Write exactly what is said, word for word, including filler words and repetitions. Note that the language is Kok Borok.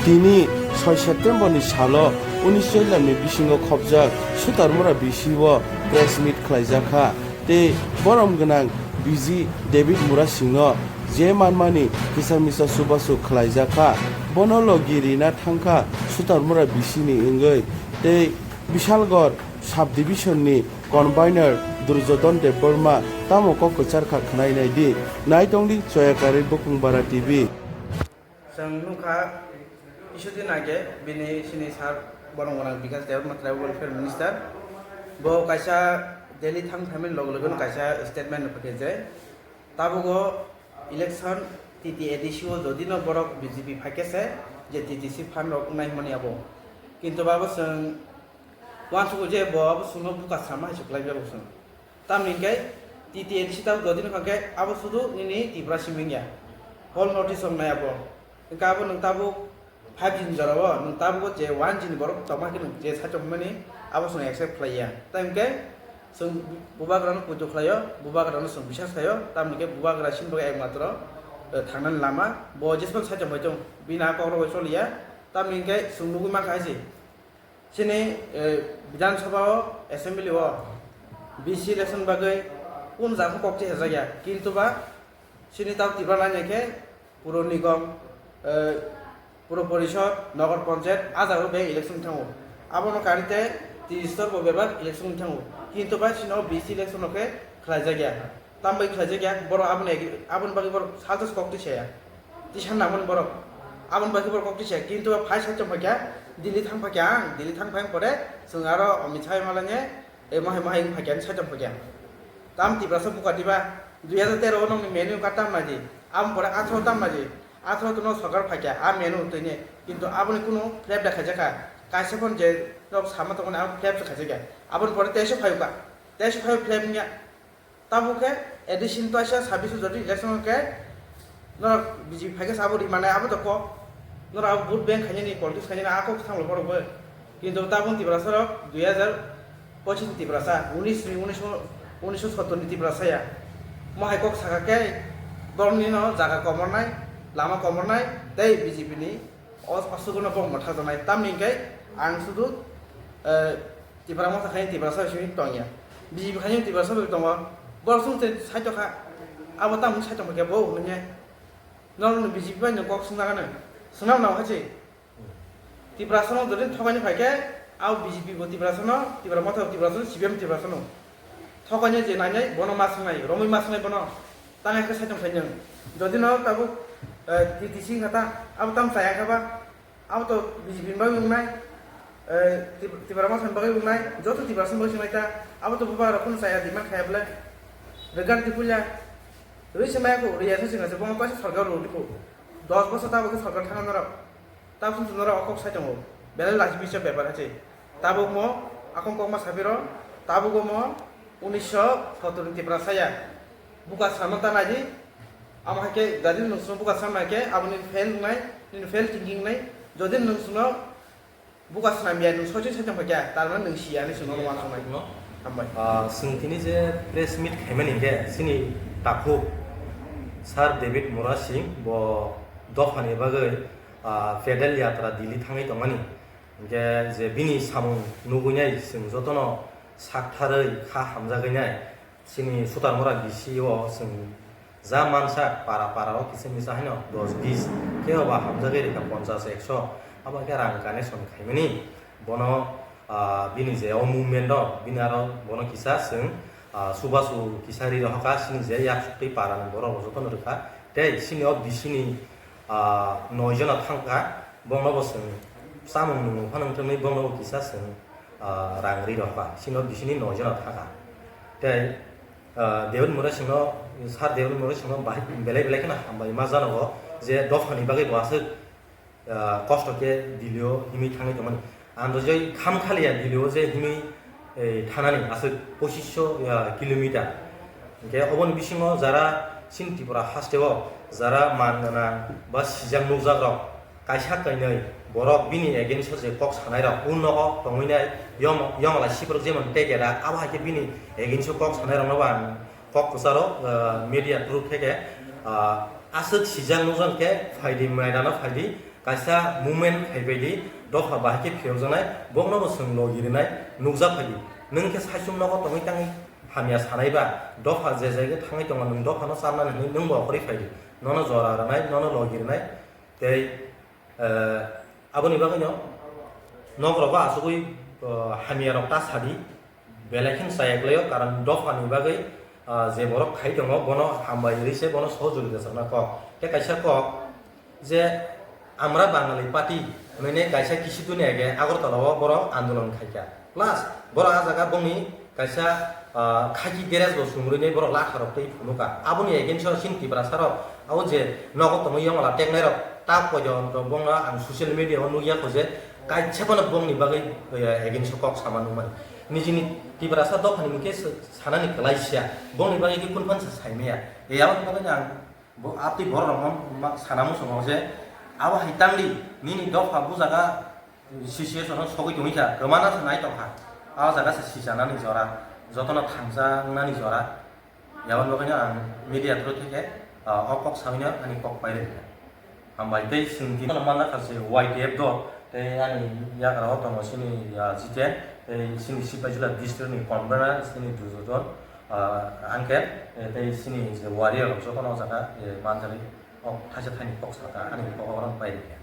Tini soi September ni salo unis Chailamni bisingo khopjak Sutarmura B C o press meet khlaijak kha tei borom gwnang B G David Murasingno je manmani kisa misa chubachu khlaijak kha. Bono logi rina thangkha Sutarmura B C ni wngwi tei Bishalgarh sub division ni convener Durjodhon Debbarma tamo kok kwchar kha khwnai nai di. Naitongdi Choyakarwi Bokong Bara T V. Chwng nukha Isudin Age, bini sini sir borom gwnang Bikash Debbarma, Tribal Welfare Minister. Bo kaisa Delhi thang phaimani loge loge no kaisa statement rwphakhe je tabugo election T T A D C o jodi no borok B J P phaikhe se je T T C fund rok wngnai hwnmani abo. Kintu ba bo chwng uansukgo je bo abo chwngno buka sama hai se kwlai biyabo chwng. Tamni hwnkhe T T A D C tabuk jodi no hwnkhe abo sudu nini Tripura simi wngya. Hol notice rok nai abo. Hwnkhe abo nwng tabuk five G ni jora o nwng tabuk je one G ni borok tongma khe nwng je saichung hwnmani abo chwng accept khlai ya. Tai hwnkhe chwng bubagra no pujo khlai o, bubagra no chwng biswas khai o, tamni hwnkhe bubagra sini bagwi ekmatro, eh, thangnani lama bo jeswk saichung bai tong bini a kok rok bai choli ya. Tamni hwnkhe chwng nugwi mankha hai se. Chini, eh, Bidhan Sabha o, Assembly o B C election bagwi kun jaga kok chehajak ya, kintu ba chini tao Tripura nai khe Puro Nigom, eh, Puro Porishod, Nogor Panchayat, a jaga o bebak election thango. Abono kari te trijor bo bebak election thango. Kintu ba chini o B C election o khe khlaijak ya. Tambai khlaijak ya, borok aboni agi-, aboni bagwi borok salsa se kok twi saya. Tisa nangmani borok. Aboni bagwi borok kok twi saya. Kintu phai saichung phaikha, Delhi thang phaikha ang, Delhi thang phai pore chwng aro Amit Shah malani, e, mohai mohai wng phaikha, saichung phaikha. Tam Tiprasa buka diba, dui hajar tero o nokni menu ka tam naidi. Aboni pore atharo tam naidi. Atharo tono sorkar phaikha, a menu twini. Kintu aboni kunu flap da khaijakha. Kaisa phone je nok sama tongmani abo flap se khaijakya. Aboni pore teisa phayuka. Teisa phayu flap wngya. Tabuk khe addition twaisa sabbish jodi election khe norok B J P phaikhe sabo ri manai abo to kok. Norok abo vote bank khainani politics khainani a kok thanglo borok bo. Kintu tabuk Tiprasa rok dui hajar pochis ni Tiprasa, unis ni, unis, unis sottor ni Tiprasa ya. Mo hai kok saka khe borok ni no jaga komornai, lama komornai tei B J P ni o aswk no bok mwthakjaknai. Tamni hwnkhe ang sudu, eh, Tipra motha khai Tiprasa simi tongya. B J P khai Tiprasa bai tongo. Borok chwng tei saitok kha. Abo tamo saitok khe bo hwnwi. Norok ni B J P bai no kok swngna gana. Swngna nang hai se. Tiprasa no jodi thokaini phai khe, abo B J P bo Tiprasa no, Tipra motha Tiprasa no, C P M Tiprasa no. Thokaini je nainai bono ma swngnai, romwi ma swngnai bono. Tang khe saitok khai nang. Jodi no tabuk, eh, T T C kha ta, abo tam chaya kha ba. Abo to B J P ni bagwi wngnai, eh, Tip-, Tipra Motha ni bagwi wngnai, joto Tiprasa ni bagwi wngnai ta, abo to bubagra kunu chaya demand khaya bwle, rwgan twi puila, rwi se maya khu, rwi ya se chwng se, bono kaisa sorkar rw di khu, dos bosor ta bo khe sorkar thangna norok, ta phung norok o kok sai tongo, belai lachi bisa bepar hai se. Tabuk mo akong kokma sapiro, tabuk mo unisho sottor ni Tiprasa ya. Buka sano ta nai di, amo hai khe jadi nung sung buka sano hai khe aboni fail wngnai, nini fail thinking wngnai. Jodi nung sungno buka swnam ya, nung soiching soiching hai khe, tar mane nung si ya, nung sungno uansuknai. Hambai. Ah, chwng tini je press meet khaimani hwnkhe chini takhuk Sir David Murasing bo dophani bagwi, ah, pedal yatra Delhi thangwi tongmani. Hingke je bini samung nugui nai chwng jotono saktharwi kha hamjagwi nai. Chini Sutarmura B C o chwng ja mansa para para o kisa misa haino dos bis, kebo ba hamjagwi rikha ponchas ekso, abo khe rang connection khaimani. Bono, ah, bini je o movement o bini aro bono kisa chwng, ah, chubachu kisa ri rohorkha chini je yaksuk twi para ni borok rok jotono rwkha. Tei chini o B C ni, ah, noi jona thangkha. Bongno bo chwng chamung nungmung phano wngthoknwi bongno bo kisa chwng, ah, rang ri rokha, chini bisini noi jona thangkha. Tei, ah, David Murasingno, Sir David Murasingno bahai belai belai kheno hambai ma janogo je dophani bagwi bo aswk, ah, kosto khe Delhi-o himwi thangwi tongmani. Ang rwjai kham khaliya Delhi-o je himwi, eh, thanani aswk pochisho, ah, kilometer. Hingke oboni bisingo jara chini Tripura haste-o jara man gwnang ba sijak nukjak rok kaisa kainwi borok bini against-o je kok sanai rok o nogo tongwi nai yom-, yomla siphuru jemon tegera abo hai khe bini against-o kok sanai rokno bo ang kok kwcharo, ah, media through khe khe, ah, aswk sijak nukjak khe phaidi maidano phaidi. Kaisa movement khai bai di, dopha bahai khe phiyokjaknai, bokno bo chwng logi rwnai, nukjak phai di. Nwng khe saichung nogo tongwi tangwi hamya sanai ba, dopha je jaga thangwi tongo, nwng dophano charnani hwnwi nwng bo okhorwi phai di. Nono jora rwnai, nono logi rwnai, tei, eh, aboni bagwino nok rogo achugwi, eh, hamya rok ta sadi, belai kheno chaya kwlaio, karon dophani bagwi, ah, je borok khai tongo, bono hambai rwi se bono sohojogita chakna kok. Tei kaisa kok je Amra Bangali Party hwnwi kaisa kisu duni age Agartala o borok andolon khaikha. Plus borok ah jaga bongni kaisa, ah, khaki dress bo chumrwi borok latha rok tei phunukha. Aboni against o chini Tiprasa rok, abo je nogo tongwi yongla teknai rok, ta poito bongno ang social media o nukya kho je kaisa bono bongni bagwi, eh, against o kok sama nukmani. Nijini Tiprasa dophani hwnkhe sa-, sanani kwlai siya. Bongni bagwi khe kunu phan se sai maya. E, aboni bagwi ang bo, abtwi borok rokno ma-, sana muchungo je abo hai tangdi, nini dopha bujaga situation o sogwi tongwi kha, kwmana se nai tongkha. A jaga se sijanani jora, jotono thangjaknani jora. Yaboni bagwino ang media through theke, ah, o kok sawino ani kok pairikha. Hambai tei chwng tini phano manjakha se Y T F dol, tei ani yagra o tongo chini, ah, Jiten, tei chini Sipaijala district ni convener chini Dujodon, ah, Angkel, eh, tei chini je warrior rok jotono o jaga, eh, manjari o thaisa thaini kok salka ani kok o pairikha.